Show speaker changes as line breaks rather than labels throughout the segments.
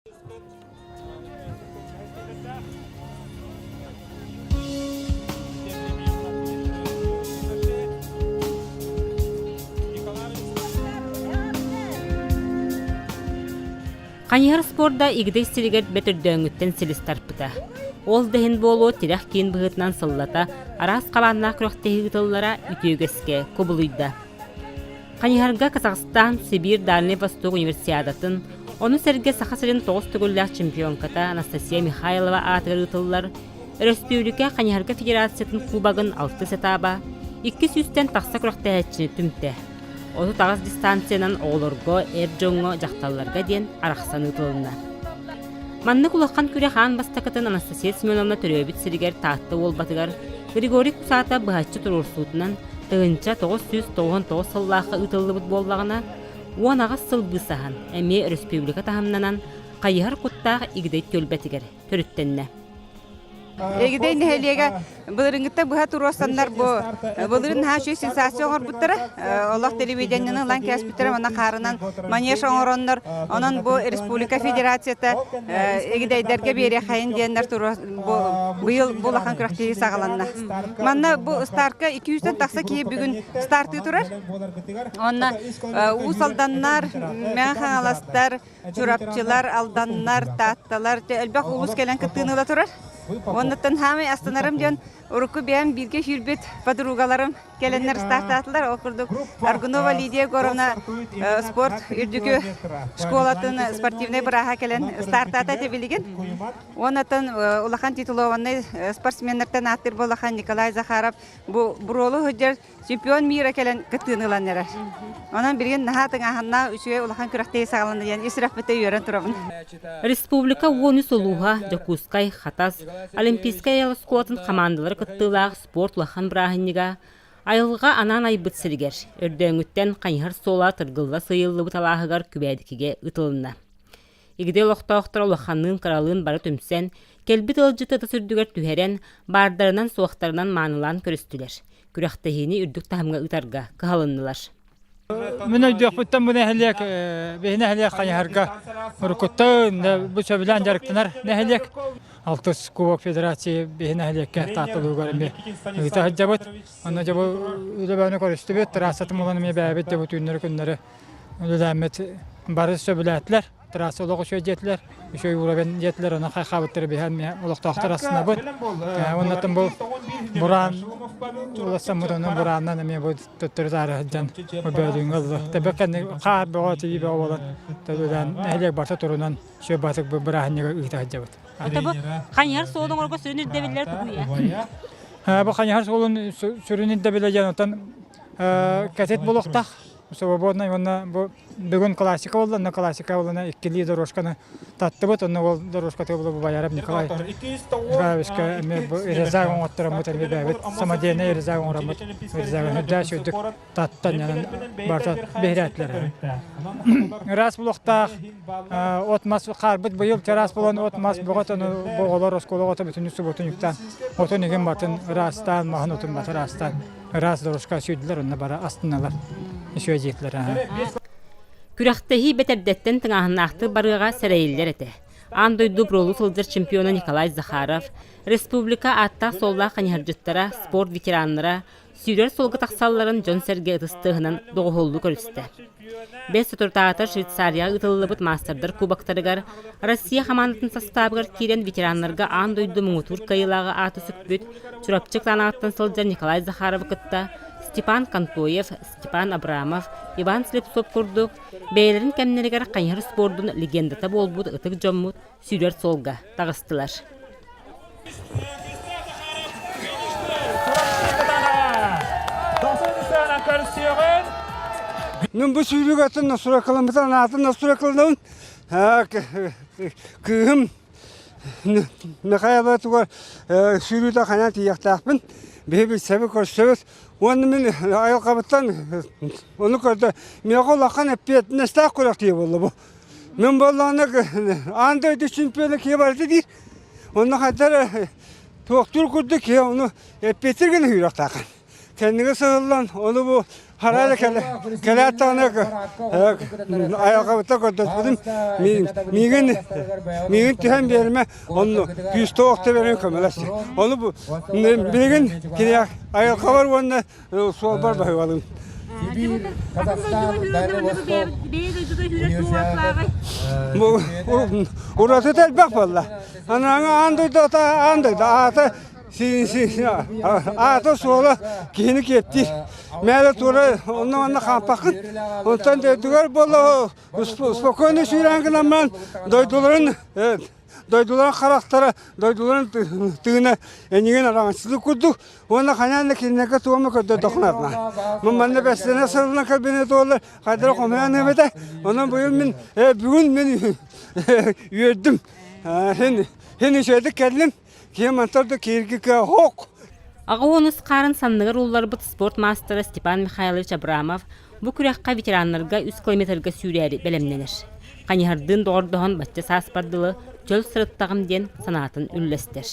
Хайыһар спорда Игидэй сиригэр бэрт өрдөөҥҥүттэн силис тарпыта. Ол да иһин буолуо тирэх киин быһыытынан сыллата араас хабааннаах күрэхтэһии ыытыллара үтүө үгэскэ кубулуйда. Хайыһарга Казахстан, Сибиир, Дальнай Восток универсиадатын, ону сэргэ Саха сирин тоҕус төгүллээх чемпионката Анастасия Михайлова аатыгар ыытыллар Өрөспүүбүлүкэ Хайыһарга федерациятын кубогын алтыс этааба 200-тэн тахса күрэхтэһээччини түмтэ. 38 дистанциянан оҕолорго, эр дьоҥҥо, дьахталларга диэн арахсан ыытылынна. Маннык улахан күрэх аан бастакытын Анастасия Семеновна төрөөбүт сиригэр Таатта Уолбатыгар Григорий Кусата быһаччы туруорсуутунан 1999 сыллаахха ыытыллыбыт буоллаҕына, 18 сыл быысаһан, эмиэ өрөспүүбүлүкэ таһымнанан хайыһар куттаах Игидэй түөлбэтигэр төрүттэннэ.
Игидэй нэһилиэгэ былырыҥҥыттан быһа туруорсаннар бу былырыын наһаа үчүгэй сенсация оҥорбуттара. Олох телевидениены ылан кээспиттэрэ уонна хаарынан манеж оҥороннор, онон бу республика федерацията игидэйдэргэ биэриэхэйин диэннэр бу быйыл бу улахан күрэхтэһии саҕаланна. Манна бу стартка 200-тэн тахса киһи бүгүн стартыы турар. Онно Уус Алданнар, Мэҥэ Хаҥаластар, Чурапчылар, Алданнар, Таатталар элбэх улуус кэлэн кыттыыны ыла турар. Оннуттан хаамай астынарым диэн урукку бэйэм бииргэ сүүрбүт подругаларым кэлэннэр стартаатылар. Ол курдук Аргунова Лидия Егоровна спорт үрдүкү школатын спортивнай бырааһа кэлэн стартаата этэ билигин. Оннуттан улахан титулованный спортсменнартан ааттыыр буоллахан Николай Захаров бу буруолу сылдьар чемпион мира кэлэн кыттыыны ылан эрэр. Онон билигин наһаа тыҥааһыннаах үчүгэй улахан күрэхтэһии саҕаланна диэн ис сүрэхпиттэн үөрэн турабын.
Республика 13 улууһа Дьокуускай, Хатас, Олимпийскай айыл оскуолатын хамаандалара кыттыылаах спорт улахан бырааһынньыга айылҕа анаан айбыт сиригэр, өрдөөҥҥүттэн хайыһар суола тыргылла сыыйыллыбыт алааһыгар Күбээдикигэ ыытылынна. Игидэй олохтоохторо улаханныын-кыралыын бары түмсэн, кэлбит ыалдьыты ытыс үрдүгэр түһэрэн, баардарынан-суохтарынан маанылаан көрүстүлэр. Күрэхтэһиини үрдүк таһымҥа ыытарга кыһалыннылар.
Мин өйдүөхпүттэн бу нэһилиэк, биһи нэһилиэк хайыһарга уруккуттан бу сөбүлээн дьарыктанар нэһилиэк. Алтыс Кубок Федерации биһи нэһилиэккэ Таатталыыгар эмиэ ыыта сылдьабыт. Онно дьэ бу үлэ көрүстүбүт, трассатын булан эмиэ бэйэбит дьэ бу түүннэри-күннэри үлэлээммит бары сөбүлээтилэр. Трасса олох үчүгэй диэтилэр, үчүгэй уровень диэтилэр, онон хайхаабыттары биһэн олохтоохтор астынабыт. Оннуттан бу бураан улассаммыт, онон бурааннан эмиэ бу төттөрү таары сылдьан бу бөөлүүҥҥэ ылла. Тэбэ кэнни хаар бөҕө, тибии бөҕө буолан төлүлээн нэһилиэк барыта турунан сүө батык бу бырааһынньыгы ыыта сылдьабыт.
Ото бу хайыһар суолун оҥорго сүрүн ирдэбиллэр тугуй?
Бу хайыһар суолун сүрүн ирдэбилэ диэн отон кэтит булуохтаах свободный уонна бу бүгүн классика буолла, онно классика буоллана иккилии дорожканы таттыбыт, онно ол дорожката була бу Баяров Николай Николаевичка эмиэ бу резак оҥоттороммут эмиэ бэйэбит самодельный резак оҥороммут резагын үрдээ сүрдүк таттан янан барыта биһирээтилэр. Ыраас булуохтаах от мас хаарбыт быйыл чараас буолан от мас бөҕөт ону оҕолор оскуола оҕото бүтүннүү субуотунньуктаан отун игин батын ыраастаан маһын отун баты ыраастаан ыраас дорожка сүүрдүлэр онно бара астыналар үчүгэй дьиэтилэр
Күрэхтэһии бэтэрдэттэн тыҥааһыннаахтык барыаҕа сэрэйиллэр этэ. Аан дойду буруолуу сылдьар чемпиона Николай Захаров, республика ааттаах-суоллаах хайыһардьыттара, спорт ветераннара сүүрэр суолга тахсалларын дьон-сэргэ ытыс тыаһынан доҕуһуоллуу көрүстэ. Бэс соторутааҕыта Швейцарияҕа ыытыллыбыт маастардар кубоктарыгар Россия хамаандатын састаабыгар киирэн ветераннарга аан дойду муҥутуур кыайыылааҕы ааты сүкпүт Чурапчы Кытаанаҕыттан сылдьар Николай Захаровы кытта Степан Контоев, Степан Абрамов, Иван Слепцов курдук бэйэлэрин кэмнэригэр хайыһар спордун легендата буолбут ытык дьоммут сүүрэр суолга таҕыстылар.
Мин бу сүүрүүгэ атын настройкаламмытын анаатын настройкаланабын. Кыыһым Михайлова тугар сүүрүүтэ хайаан тиийиэхтээхпин. Биһи билсэбит, көрсөбүт. Уонна мин айылҕабыттан ону көрдө миэхэ улахан эппиэтинэстээх күрэхтии буолла бу. Мин буоллаҕына аан дойду чемпиона киһи барыта диир. Онно хайдах туохтуур курдук киһи ону эппиэттиир гына сүүрүөхтааххын. Кэннигэ сыһыллан, ону бу Харайла кэлээт даҕаны айылҕабыта көрдөспүтүм миигин миигин түһэн биэримэ онно күүстээх охто берен көмөлөс. Ону билигин киниэх айылҕабар уонна суолбар баһыыбалым. Уратыта элбэх буолла. Анаҥа аан дойду аан дойду аата аата суола киһини киэптиир. Мээлэ туора онно-манна хаампаккын. Онтон дойдугар буолла спокойно сүүрээн гынан баран дойдуларын дойдуларын харахтара, дойдуларын тыына эйигин араҥаччылык курдук уонна хайаан да кинилэргэ туома көрдөрдөххүнэ манна бэстэнэ сылынан кабинет буоллар хайдара хомуйан эбэтэ. Онон быйыл мин бүгүн мин үөрдүм. Хин хин үчүгэйдик кэллим. Киһи мантан да киирги кыа
Аҕа уонус хаарын санныгар улларбыт спорт маастара Степан Михайлович Абрамов бу күрэххэ ветераннарга үс километрга сүүрээри бэлэмнэнэр. Хайыһардыын доҕордоһон бачча сааспар дылы чөл сырыттаҕым диэн санаатын үллэстэр.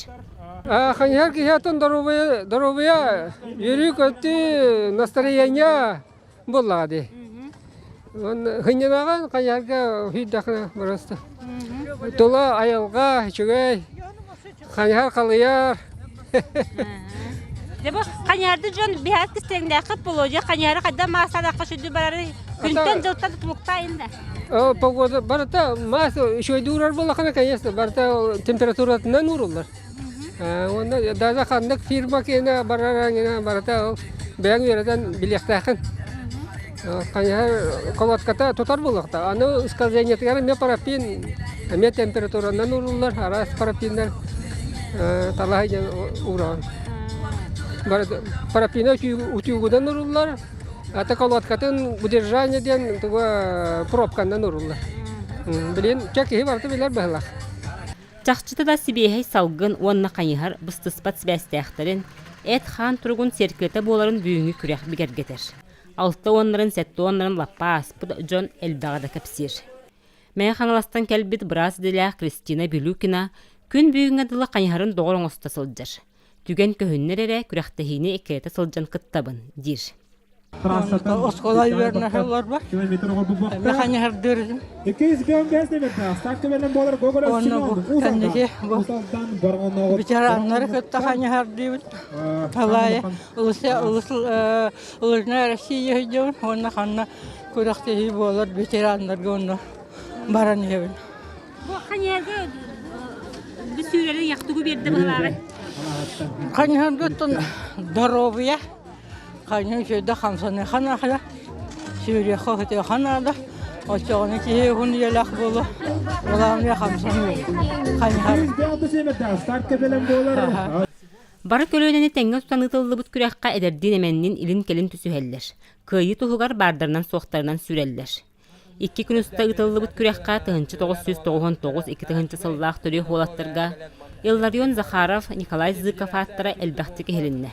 Хайыһар киһиэтин доруобуйа, доруобуйа үөрүү-көтүү, настроение буоллаҕа дии. Хынньанаҕын хайыһарга сүүрдэххинэ просто. Тула айылҕа үчүгэй, хайыһар халыйар.
Дьэ бу хайыһарды дьон биһиэхэ кистэлэҥнээххит буолуо дьэ хайыһары хайдах маастаахха сүрдү барары күнтэн дьылтан тутулуктаайын да.
Погода барыта маас үчүгэйдик уурар буоллахына, конечно, барыта температуратынан ууруллар. Уонна даже ханнык фирма киэнэ барар барыта ол бэйэҥ үөрэтэн билиэхтээххин. Хайыһар колодката тутар буолуохтаах. Аны скольжениетыгар эмиэ парафин, эмиэ температуранан ууруллар, араас парафиннар талаһы диэн уураҕын. Парафина утюгунан ууруллар, ата колодкатын удержание диэн туга пробканан ууруллар. Билин чэ киһи барыта билэр быһылаах.
Чахчыта да сибиэһэй салгын уонна хайыһар быстыспат сибээстээхтэрин, эт-хаан туругун сиэркилэтэ буоларын бүгүҥҥү күрэх бигэргэтэр. Алта уоннарын, сэттэ уоннарын лаппа ааспыт дьон элбэҕи да кэпсиир. Мэҥэ Хаҥаластан кэлбит быраас идэлээх Кристина Билюкина күн бүгүҥҥэ дылы хайыһарын доҕор оҥосто сылдьар. Түгэн көһүннэр эрэ күрэхтэһиини эккирэтэ сылдьан кыттабын, диир.
Оскуола үөрэнэ олорбор. Механизмдыыр. Онно бу кэнники бу ветераннары кытта хайыһардыыбын. Талаайа Лыжная Россия сылдьабын уонна ханна күрэхтэһии буолар ветераннарга онно баран иһэбин.
Бу хайыһарга сүүрэри яхтугу биэрдэ быһылааҕай?
Хайыһарга оттон доруобуйа Хайын үчүгэйдик хамсаныахха наада, сүүрүөххэ-көтүөххэ наада. Оччоҕуна киһи уһун үйэлээх буолуо. Главное хамсаныы. Хайыһар.
Бары көлүөнэни тэҥҥэ тутан ыытыллыбыт күрэххэ эдэрдиин-эмэнниин илин-кэлин түсүһэллэр, кыайыы туһугар баардарынан-суохтарынан сүүрэллэр. Икки күн устата ыытыллыбыт күрэххэ 1999 2000 сыллаах төрүөх уолаттарга Илларион Захаров, Николай Зыков ааттара элбэхтик иһилиннэ.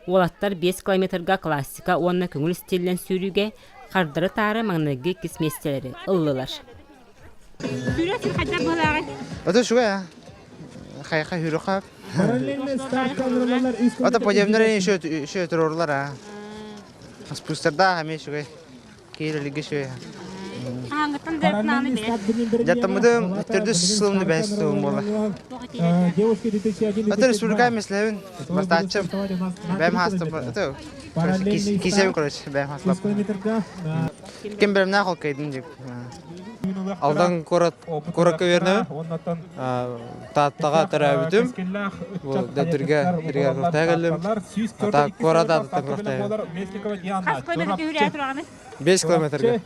Уолаттар 5 километрга классика уонна көҥүл стилинэн сүүрүүгэ хардары-таары маҥнайгы иккис миэстэлэри ыллылар. Сүүрэ сир хайдах быһылааҕый?
Это үчүгэй аа. Хайха хүрүхап. Ото подъемнар еще еще туруорлар аа. Спустардаах эмиэ үчүгэй. Киирэлиги үчүгэй.
Хаһааҥҥыттан дьарыктанааны бэйэ?
Дьаттаммытым төрдүс сылым бэһис сылым буолла. Ото республика мислэбин бастааччым. Бэйэм хаастым. Ото кисэбин короче бэйэм хааслап. Ким бэлэмнээх холкайдын дьик.
Алдан куорат куоракка үөрэнэбин. Тааттаҕа төрөөбүтүм. Бу Дэдүргэ сиригэр куртайа кэллим. Ата куорат аатыттан куртайабын.
Хас километрга үрээ тураҕыный?
5 километрга.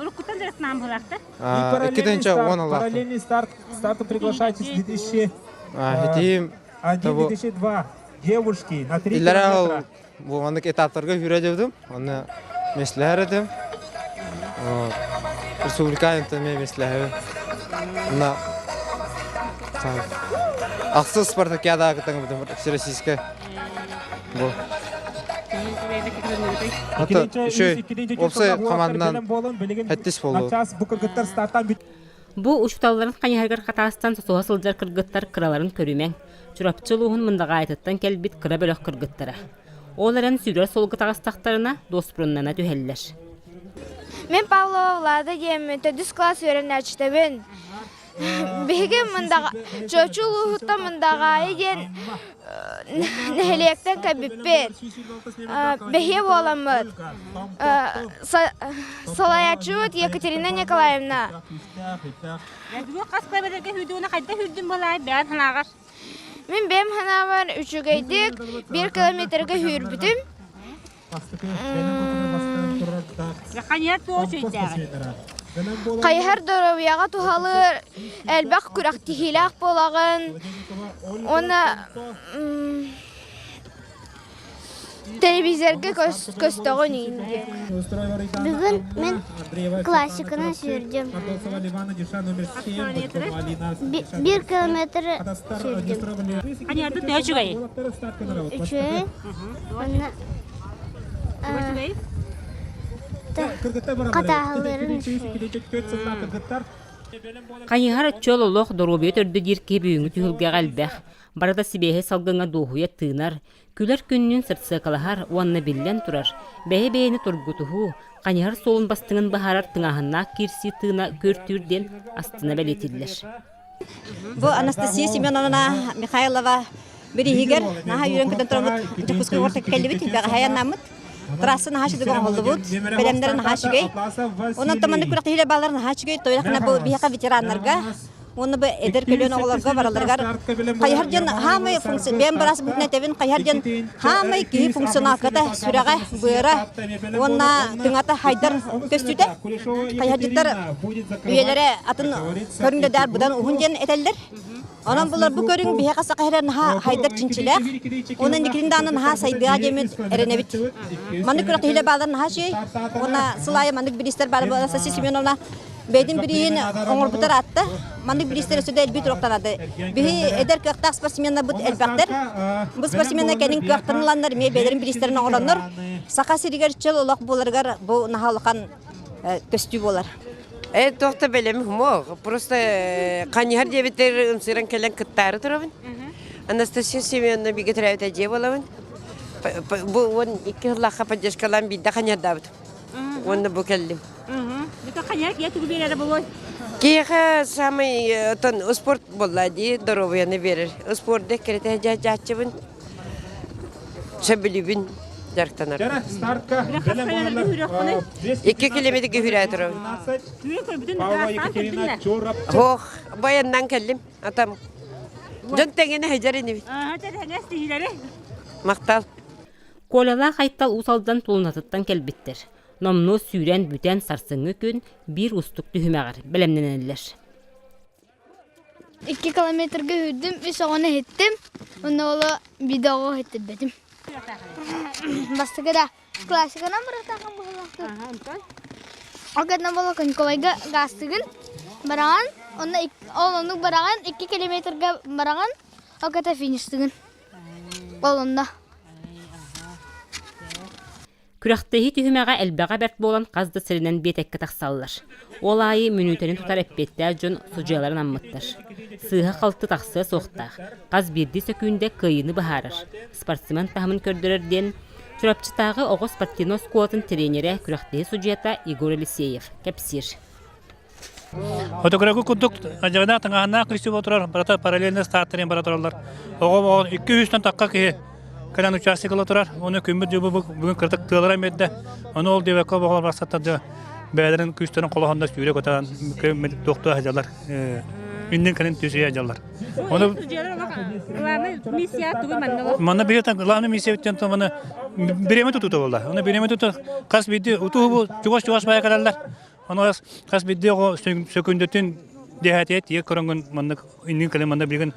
Уруккуттан дьарыктанаан быһыылаахтар.
2 уон аллаахтар. Хитиим тобу иллэрээ ол бу маннык этаптарга хүрэ дьыбытым. Онно миэстэлэһэр этим. Республика эмиэ миэстэлэһэбин. Онно ахсыс спартакиадаҕа кыттан всероссийскай бу. Ата үчүгэй уопсай команданан хэттис буоллубут.
Бу учууталларын хайыһарыгар хатаастан сосуһа сылдьар кыргыттар кыраларын көрүмэҥ. Чурапчы улууһун Мындаҕаайытыттан кэлбит кыра бөлөх кыргыттара. Ол эрэн сүүрэр суолга таҕыстахтарына дуоспуруннана түһэллэр.
Мин Павлова Влада диэммин, төрдүс кылаас үөрэнээччитэбин. Биһиги Мындаҕа Чуочу улууһуттан Мындаҕаайы диэн нэһилиэктэн кэлбиппит. Бэһиэ буоламмыт. Салайааччыбыт Екатерина Николаевна.
Бүгүн хас километрга сүүрдүгүнэ хайдах сүүрдүм буолаай бэйэн санааҕар?
Мин бэйэм санаабар үчүгэйдик биир километрга сүүрбүтүм. Хайыһар доруобуйаҕа туһалыыр, элбэх күрэхтэһиилээх буолаҕын уонна телевизорга көстөҕүн диэн.
Бүгүн мин классиканан сүүрдүм. Биир километры сүүрдүм.
Үчүгэй.
Үчүгэй. Уонна хатааһылыырын
Хайыһар чөл олох доруобуйа төрдө диир киһи бүгүҥҥү түһүлгэҕэ элбэх. Барыта сибиэһэй салгыҥҥа дуоһуйа тыынар, күлэр күннүүн сырсыакалаһар уонна биллэн турар, бэйэ-бэйэни тургутуһуу, хайыһар суолун бастыҥын быһаарар тыҥааһыннаах киирсии тыына күөртүүр диэн астына бэлиэтииллэр.
Бу Анастасия Семеновна Михайлова бирииһигэр наһаа үөрэн көтөн тураммыт Дьокуускай куоракка кэллибит, бэҕэһээ анаммыт. Трасса наһаа үчүгэй оҥоһуллубут, бэлэмнэрэ наһаа үчүгэй. Онон таманнык күрэхтэһиилэр бааллар наһаа үчүгэй. Тойохна бу биһиэхэ ветераннарга уонна бу эдэр көлүөн оҕолорго бараларыгар хайыһар диэн хаамай функция бэйэм быраас быһыытынан этэбин хайыһар диэн хаамай киһи функционалката сүрэҕэ быара уонна тыҥата хайдар көстүүтэ хайыһардьыттар үйэлэрэ атын көрүҥ да быдан уһун диэн этэллэр. Онон булар бу көрүҥ биһиэхэ саха иһэрэ наһаа хайдар чинчилээх. Уонна инникитин даҕаны наһаа сайдыа диэммит эрэнэбит. Маннык күрэхтэһиилэр бааллар наһаа үчүгэй. Уонна сыл аайы маннык бириистэр баар Анастасия Семеновна бэйэтин бирииһин оҥорбутар аатта. Маннык бириистэр өссө да элбии туруктанады. Биһи эдэр кыахтаах спортсменнарбыт элбэхтэр. Бу спортсменнар кэлин кыахтарын ыланнар, эмиэ бэйэлэрин бириистэрин оҥороннор, Саха сиригэр чөл олох буоларыгар бу наһаа улахан көстүү буолар.
Туох да бэлэм мох. Просто ханьыһар диэбиттэр ымсыыран кэлэн кыттаары турабын. Анастасия Семеновна бигэ төрөөбүт дьиэ буолабын. Бу 12 сыллаахха поддержкалаан биирдэ ханьардаабытым. Уонна бу кэллим. Киһиэхэ самый отон спорт буолла дии, доруобуйаны биэрэр. Спорду эккирэтэ дьааччыбын. Сөбүлүүбүн дьарыктанар. Икки километрга хүрээ турабын. Ох, баяннан кэллим. Атам. Дьон тэҥинэ сылдьар инибит. Махтал.
Колялаах Айтал Уус Алдан Тулунатыттан кэлбиттэр. Номнуо сүүрэн бүтэн сарсыҥҥы күн биир уустук түһүмэҕэр бэлэмнэнэллэр.
Икки километрга сүүрдүм, үс оҕону иһиттим, уонна ол биирдэ оҕо иһиттэрбэтим. Бастакы да классиканан бырахтааххын быһыылаах. Ол кэннэ буола Коньковайга гаастыгын бараҕан, онно ол оннук бараҕан, икки километрга бараҕан, ол кэтэ фиништыгын. Ол онно.
Күрэхтэһии түһүмэҕэ элбэҕэ бэрт буолан хас да сиринэн биэтэккэ тахсаллар. Ол аайы мүнүүтэни тутар эппиэттээх дьон судьуйаларын аммыттар. Сыыһа-халты тахсыа суохтаах, хас биирдии сөкүүндэ кыайыыны быһаарар, спортсмен таһымын көрдөрөр диэн Чурапчытааҕы оҕо спортивнай оскуолатын тренерэ, күрэхтэһии судьуйата Егор Елисеев кэпсиир.
Фотография курдук адьырҕа таҥаһынаах кыыс турар, барыта параллельно стартарын бара тураллар. Оҕо икки үстэн тахха киһи кэлэн участок ыла турар. Оны күммүт дьыбы бүгүн кырдык тыалара эмиэрдэ. Ону ол диэбэккэ оҕолор барсаттар бэйэлэрин күүстэрин холоһонно сүүрэ көтөн туохтуу сылдьаллар. Иннин кэлин түсүйэ сылдьаллар. Ону Манна биһиги главный миссия бүттэн маны бириэмэ тутуута буолла. Оны бириэмэ туту хас биирдии утуу чугас-чугас баайа кэлэллэр. Ону хас биирдии оҕо сөкүндэтин дэһээтиэ тиийэ көрөнгүн маннык иннин кэлин манна билигин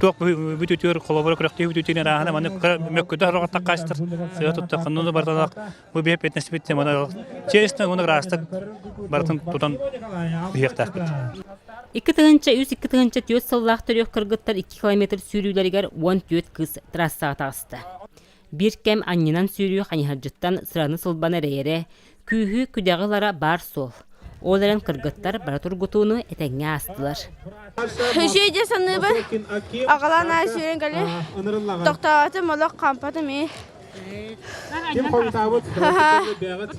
туох бүтүтүөр холобура күрэхтии бүтүтүн арааһына маннык мөккүтэ хорҕоттох хаастар сыа тутта хоннуну барталаах бу биһи петнеспит темана честно уонна ыраастык барытын тутан биһиэхтээхпит.
2003 2004 сыллаах төрүөх кыргыттар 2 километр сүүрүүлэригэр 14 кыыс трассаҕа таҕыста. Биир кэм анньынан сүүрүү хайыһардьыттан сыраны-сылбаны эрэйэрэ, күүһү-күдэҕи ылара баар суол. Ол эрэн кыргыттар бары тургутууну этэҥҥэ аастылар.
Үчүгэй дии саныыбын. Аҕалаан аайы сүүрэн кэлин. Тохтоотум, олох хаампатым ии.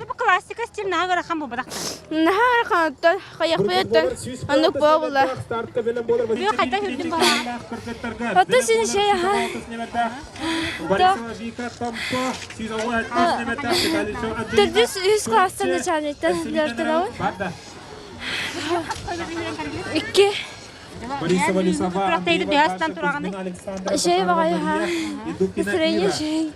Бу классика стиль наһаа ыарахан буолбатах.
Наһаа ыараханаттан хайахпыттан оннук буолла.
Бүө хайдах үрдүн баҕа?
Ото син şey аха. Төрдүс үс класстан начальниктан дьарыктанабын. Икки. Şey баҕайы Настроение şey.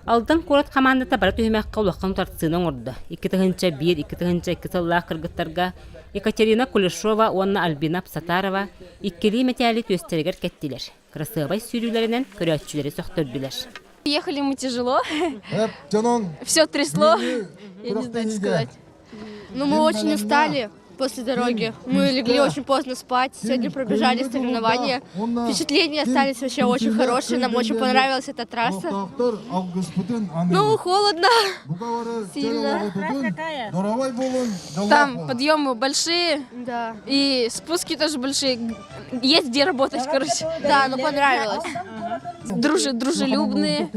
Алдан куорат хамаандата бары түһүмэххэ улахан утарсыыны оҥордо. 2001 2002 сыллаах кыргыттарга Екатерина Кулешова уонна Альбина Псатарова иккилии мэтээли түөстэригэр кэттилэр. Кырасыабай сүүрүүлэринэн көрөөччүлэри сөхтөрдүлэр.
Ехали мы тяжело. Все трясло. Я не знаю, что сказать.
Ну, мы очень устали после дороги. Мы легли очень поздно спать. Сегодня пробежали соревнования. Впечатления остались вообще очень хорошие. Нам очень понравилась эта трасса. Ну, холодно. Сильно.
Там подъемы большие.
Да.
И спуски тоже большие. Есть где работать, короче.
Да, ну понравилось.
Дружи, дружелюбные,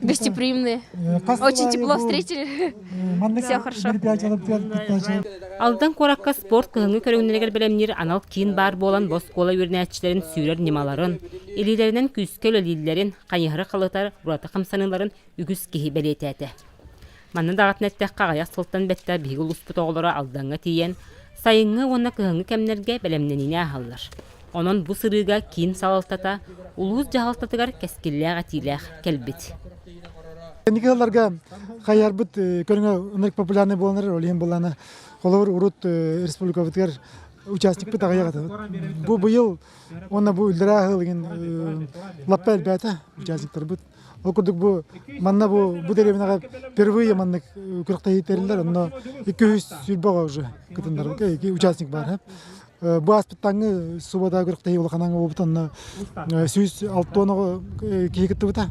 гостеприимные. Очень тепло встретили. Все хорошо.
Алдан куоракка спорт кыһыҥҥы көрүҥнэригэр бэлэмниир анал киин баар буолан бу оскуола үөрэнээччилэрин сүүрэр ньымаларын, илиилэринэн күүскэ үлэлииллэрин, хайыһары халытар ураты хамсаныыларын үгүс киһи бэлиэтээтэ. Манна даҕатан эттэххэ, аҕыйах сылтан бэттэх биһиги улууспут оҕолоро Алдаҥҥа тиийэн, сайыҥҥы уонна кыһыҥҥы кэмнэргэ бэлэмнэниини ааһаллар. Онон бу сырыыга киин салалтата улуус дьаһалтатыгар кэскиллээх этиилээх кэлбит.
Кэнники сылларга хайарбыт көрүҥэ ынырык популярный буолан эрэр, ол иһин былаана холобур урут республикабытыгар участникпыт аҕыйах этэ. Бу быйыл уонна бу үллэрээ ыһылыгын лаппа элбээтэ участниктарбыт. Ол курдук бу манна бу бу дэриэбинэҕэ впервые маннык күрэхтэһии тэриллэр, онно 220 уже кытыннар участник бар. Бу ааспыттааҥҥы суббота күрэхтэһии улаханаҥа буолбут онно 106 киһи кыттыбыта.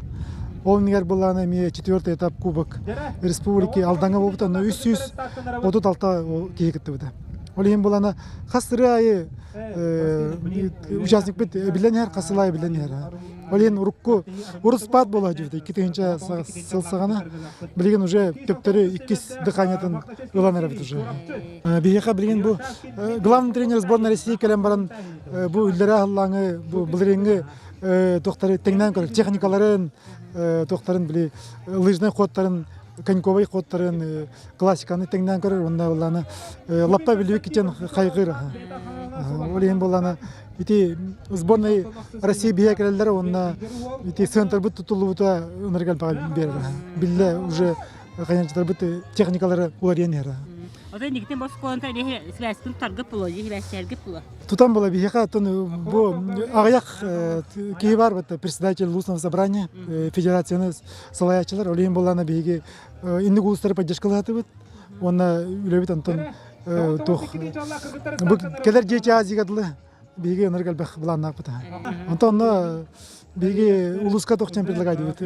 Ол иннигэр былаана эмиэ четвертый этап кубок республики Алдаҥа буолбута онно 336 киһи кыттыбыта. Ол иһин былаана хас сырыы аайы участникпыт эбиллэн иһэр, хас сыл аайы эбиллэн иһэр. Ол иһин урукку урут спад буола дьүбүтэ 2000 сыл саҕана билигин уже төптөрү иккис дыханиятын ылан эрэбит уже. Биһиэхэ билигин бу главный тренер сборной России кэлэн баран бу үллэрэ аһыллааҥы бу былырыыҥҥы туохтары тэҥнээн көрөр техникаларын туохтарын били лыжный ходтарын коньковай ходтарын классиканы тэҥнээн көрөр уонна былаана лаппа билбит кичен хайгыыр ол иһин буоллаана ити сборной России биһиэ кэлэллэр уонна ити центрбыт тутуллубута ынырык элбэҕи биэрэр биллэ уже хайанчыларбыт техникалары уларыйан иһэр.
Ото инникитин боскуонта связкын тутаргыт буолуо, сибээстэргит буолуо.
Тутан була биһиэхэ оттон бу аҕыйах киһи бар бит председатель улусного собрания федерацияны салайааччылар ол иһин буоллаана биһиги инник улустары поддержкалаатыбыт уонна үлэбит онтон туох бу кэлэр дьиэ Азияга дылы биһиги ынырык элбэх былааннаахпыт. Онтон онно биһиги улууска туох диэн предлагайдыбыт.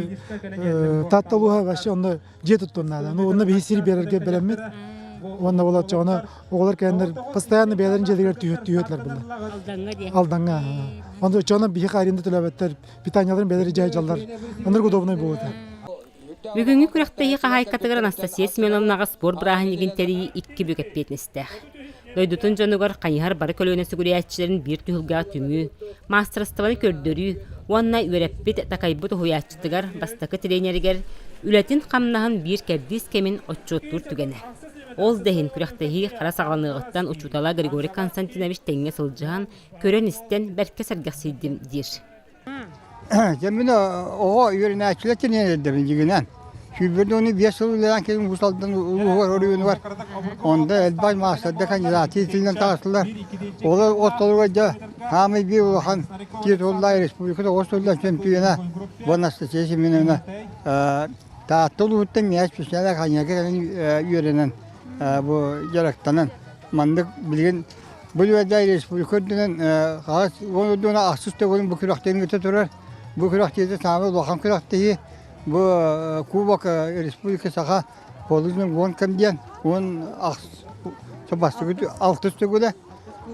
Таатта улууһа вообще онно дьиэ туттуон наада. Ну онно биһи сир биэрэргэ бэлэммит. Уонна буолаччы ону оҕолор кэлэннэр постоянно бэйэлэрин дьиэлэригэр түһүөтүлэр булла.
Алдаҥҥа диэ.
Алдаҥҥа. Онно чоно биһиэхэ аренда төлөөбөттөр, питанияларын бэйэлэри дьаһайдьаллар. Ынырык удобнай буолуо
Бүгүҥҥү күрэхтэһии хаһаайкатыгар Анастасия Семеновнаҕа спорт бырааһынньыгын тэрийии икки бүк эппиэтинэстээх. Дойдутун дьонугар хайыһар бары көлүөнэ сүгүрүйээччилэрин биир түһүлгэҕэ түмүү, маастарыстыбаны көрдөрүү уонна үөрэппит, такайбыт уһуйааччытыгар, бастакы тренеригэр үлэтин-хамнаһын биир кэрдиис кэмин отчуоттуур түгэнэ. Ол да иһин күрэхтэһии хара саҕаланыаҕыттан учуутала Григорий Константинович тэҥҥэ сылдьыһан, көрөн-истэн бэркэ сэргэхсийдим диир.
Дьэ мин оҕо үөрэнээччилэр тренердэбин дьигинэн. 25 сыл үлэлээн кэлин Уус Алдан улууһугар оройуонугар онда элбэх маастарда кандидат титулунан таҕыстылар. Олор ортолоругар дьэ саамай биир улахан титуллаах республиката оҕо сыллар чемпиона бу Анастасия Семеновна Таатта улууһуттан миэхэ специально ханьяка кэлэн үөрэнэн бу дьарыктанан маннык билигин Бу үөрдэ республика үрдүнэн хаһыс уон үрдүнэн ахсыс төгүлүн бу күрэхтэһиини ыыта турар. Бу күрэхтэһиитэ саамай улахан күрэхтэһии. Бу Кубок Республика Саха полуденный гонкам диэн уон ахс бастакы алтыс төгүлэ.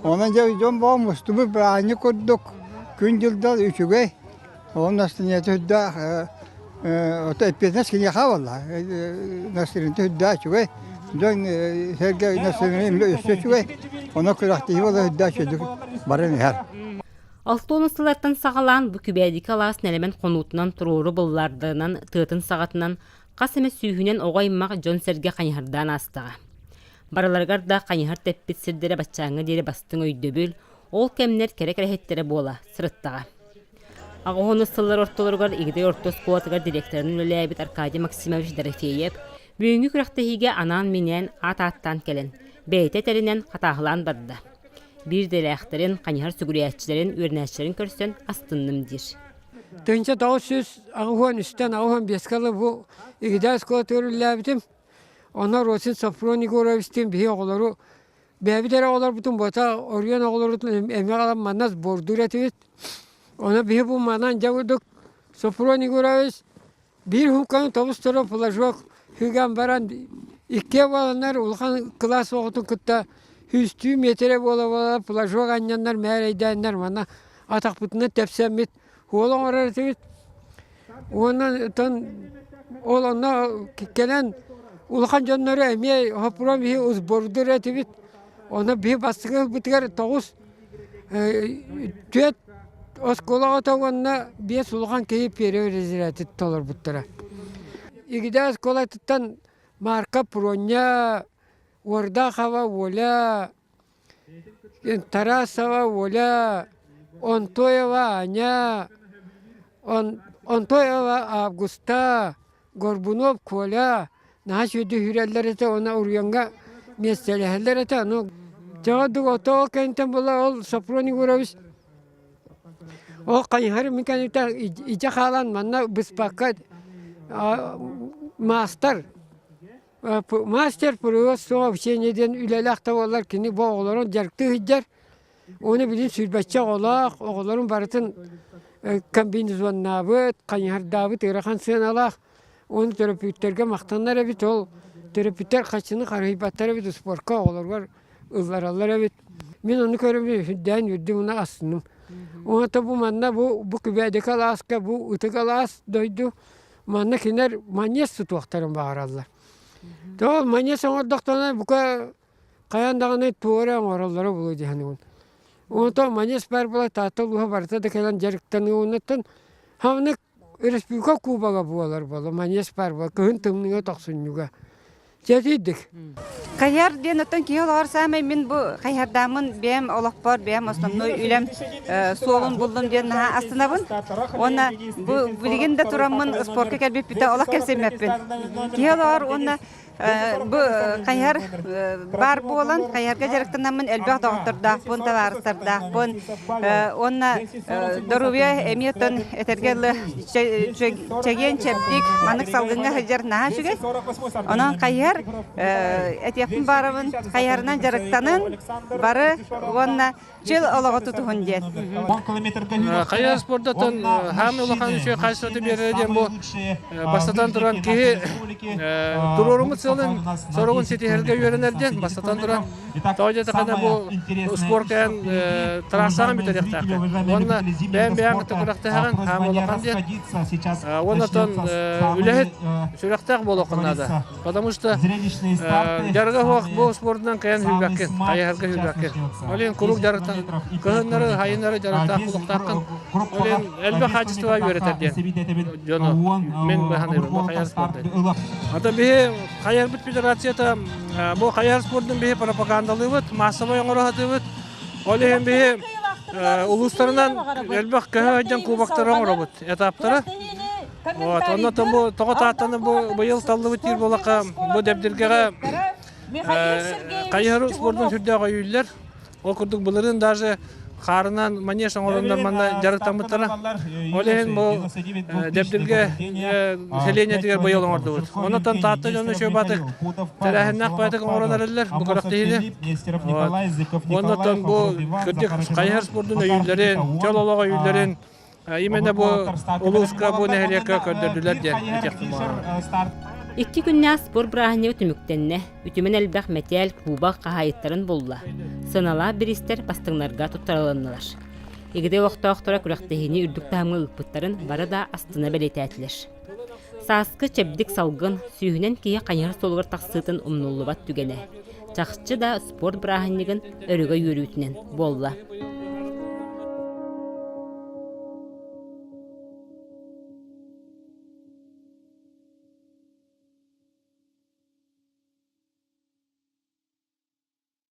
Онон дьэ дьон боо мустубут бырааһынньык курдук күн дьылдал үчүгэй. Онон настроениета үрдээх. Ото эппиэтинэс киниэхэ буолла. Настроение үрдээ үчүгэй. Дьон сэргэ настроение өссө үчүгэй. Онон күрэхтэһии буола үрдээ үчүгэйдик баран иһэр.
Алтуонус сыллартан саҕалаан бу Күбээдики алаас нэлэмэн хонуутунан туруору быллаардарынан тыатын саҕатынан хас эмэ сүүһүнэн оҕо-аймах дьон-сэргэ хайыһардаан аастаҕа. Барыларыгар да хайыһар тэппит сирдэрэ баччааҥҥа диэри бастыҥ өйдөбүл, ол кэмнэр кэрэ кэрэһиттэрэ буола сырыттаҕа. Аҕыһонус сыллар ортолоругар Игидэй орто оскуолатыгар директорынан үлэлээбит Аркадий Максимович Дорофеев бүгүҥҥү күрэхтэһиигэ анаан-минээн аат ааттаан кэлэн, бэйэтэ этэринэн хатааһылаан барда. Биир идэлээхтэрин, хайыһар сүгүрүйээччилэрин, үөрэнээччилэрин көрсөн астынным диир.
1983-тэн 85-ке ыла бу Игидэй оскуолатыгар үлэлээбитим. Онно Росин Софрон Егоровичтыын биһи оҕолору бэйэбит эрэ оҕолорбутун буота оруйан оҕолорбутун эмиэ аҕалан манна сбордуур этибит. Ону биһи бу манан дьэ курдук Софрон Егорович биир хуукканы тобус-тору флажок хүгэн баран иккиэ буоланнар улахан кылаас оҕотун кытта сүүстүү миэтэрэ буола-буола флажок анньаннар мээрэйдээннэр манна атахпытынан тэпсэммит Уол оҥорор этибит. Уонна оттон ол онно кэлэн улахан дьоннору эмиэ хоппуруон биһи сбордуур этибит. Ону биһи бастакы ылбытыгар тоҕус түөрт оскуола оҕото уонна биэс улахан киһи первый разряды толорбуттара. Игидэ оскуолатыттан Марка Проня, Уордахова Оля, Тарасова Оля, Онтоева Аня, Онтоева Августа, Горбунов Коля наһаа үчүгэйдик үүрэллэр этэ уонна уруйаҥҥа миэстэлэһэллэр этэ. Ону дьоҕо ол кэнниттэн була ол Сопрон Егорович ол хайыһар мин кэнниттэн идьэ хаалан манна быспакка маастар Мастер производственного обучения диэн үлэлээх да буоллар кини бу оҕолорун дьарыктыы сылдьар. Уонна билигин сүүрбэччэ оҕолоох, оҕолорун барытын комбинезоннаабыт, хайыһардаабыт ыарахан сыаналаах. Уонна төрөппүттэргэ махтанар эбит, ол төрөппүттэр харчыны харыһыйбаттар эбит, спорка оҕолоругар ыллараллар эбит. Мин ону көрөммүн сүрдээн үөрдүм уонна астынным. Уонна бу манна бу бу Күбээдики алааска бу ытык алаас дойду Манна кинилэр манньыас тутуохтарын баҕараллар. Ол манньыас оҥордохторуна бука хайаан даҕаны туора оҥороллоро буолуо дии саныыбын. Онтон манньыас баар буола Таатта улууһа барыта да кэлэн дьарыктаныы уоннаттан хамнык республика кубога буолар буолла манньыас баар буола кыһын тымныыга тохсунньуга Чэтийдик.
Хайар диэн оттон киһи олоҕор саамай мин бу хайардааммын бэйэм олохпор бэйэм основной үлэм суолун буллум диэн наһаа астынабын. Уонна бу билигин да тураммын спорка кэлбиппитэ олох кэпсэммэппин. Киһи олоҕор уонна бу хайар баар буолан хайарга дьарыктанаммын элбэх доҕоттордоохпун, табаарыстардаахпын уонна доруобуйа эмиэ оттон этэргэ дылы чэгиэн-чэбдик маннык салгыҥҥа сылдьар наһаа үчүгэй. Онон хайыһар этиэхпин баарабын хайыһарынан дьарыктанын бары уонна чөл олоҕу тутуһун диэн.
Хайыһар спордатан хаамыы улахан үчүгэй хаачыстыбата биэрэрэ диэн бу бастатан туран киһи туруоруммут сыалын соругун ситиһэргэ үөрэнэр диэн бастатан туран Тоҕо диэтэххинэ бу спорт кээн трассаҕын бүтэриэхтээххин. Уонна бэйэм бэйэҥ кытта күрэхтэһэҕин, хаам улахан диэн. Уонна оттон үлэһит сүрэхтээх буолуоххун наада. Потому что дьарыга суох бу спордунан кыайан сүүрбэккин, хайыһарга сүүрбэккин. Ол иһин куруук дьарыктан кыһыннары, хайыннары дьарыктаах буолуохтааххын. Ол иһин элбэх хаачыстыба үөрэтэр диэн дьону мин быһаныыбын бу хайыһар спорда. Ата биһи хайыһарбыт федерацията Бу хайыһар спордун биһи пропагандалыыбыт, маассабай оҥоро сатыыбыт. Ол иһин биһи улуустарынан элбэх көһө сылдьан кубоктары оҥоробут, этаптары. Вот, онно бу тоҕо Тааттаны бу быйыл таллыбыт диир буоллахха, бу Дэбдиргэҕэ хайыһар спордун сүрдээх өйүүллэр. Ол курдук былырыын даже хаарынан манеж оҥороннор манна дьарыктаммыттара. Ол иһин бу Дэбдиргэ сэлиэнньэтигэр быйыл оҥордубут. Онон Таатта дьоно үчүгэй баатык тэрээһиннээх баатык оҥорон эрэллэр бу күрэхтэһиини. Оннотон бу кырдьык хайыһар спордун өйүүллэрин, чөл олох өйүүллэрин Именно бу улууска, бу нэһилиэккэ көрдөрдүлэр диэн этиэхпин баҕарабын.
Икки күннээх спорт бырааһынньыга түмүктэннэ. Үтүмэн элбэх мэтээл кубок хаһаайыттарын булла. Сыаналаах бириистэр бастыҥнарга туттарылыннылар. Игидэй олохтоохторо күрэхтэһиини үрдүк таһымҥа ыыппыттарын бары да астына бэлиэтээтилэр. Сааскы чэбдик салгын, сүүһүнэн киһи хайыһар суолугар тахсыытын умнуллубат түгэнэ. Чахчы да спорт бырааһынньыгын өрөгөй үөрүүтүнэн буолла.